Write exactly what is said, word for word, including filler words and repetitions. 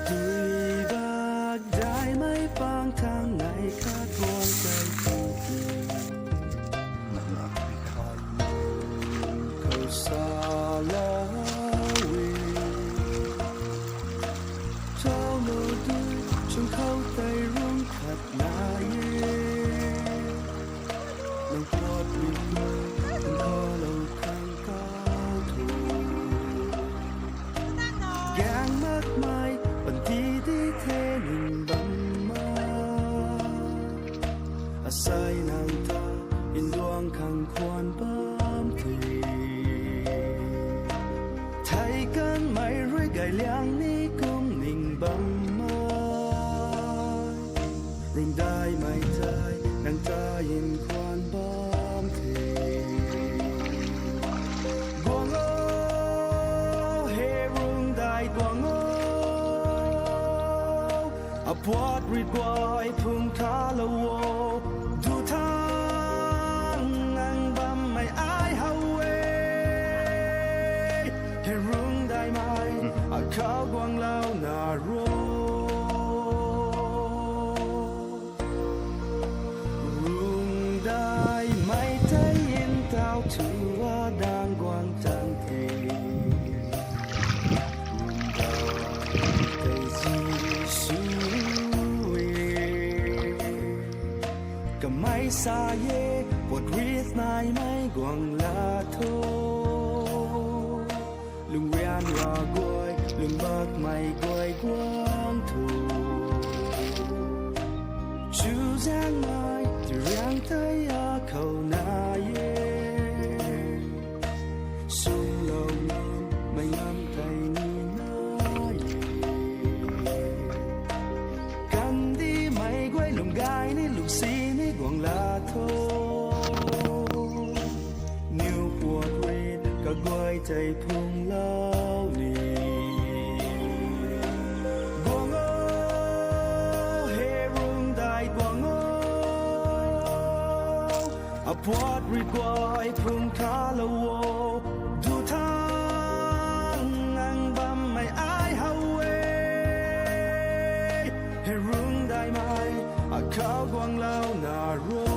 Dui bak daihmei pang thang nei khat guang tei tu ti. Khat khou salou e. Thaulou dui chung khou tei rung khat nai e. Nang puat rui tu, nang khalou khang kau thu. Gaeng makmei, panty di the ning bam ma. Asei nang ta, induang khang khwan bam the. Thei kanmei rui gay liang ni kum ning bam ma. Rungdaimei tei, nang ta in khwan bam the. Guang o, he rungdai guang o. Apuat rui guay phung khalou o. Du thang nang bammei ai how e. He rungdaimei, akhou guanglou na ro. Rungdaimei tei ntau thu adang guang tang the. Rungdai tei Jisu e. Kamei sa e, puat rui naimei guang la tho. Lungrian ra guay, lungc bakmei guay guang thu. Chuzaenghmei, tiriang tei akhou nai e. Sumlou nunc, mei ngam tei ni nai e. Kandihmei guay lungc gay ni lungcsi ni guang la tho. Niw puat rui kaguay tei phunglou ni. Guang o, he rungdai guang o. Apuat rui guay phung khalou o. Du thang nang bammei ai how e. He rungdaimei, akhou guanglou na ro.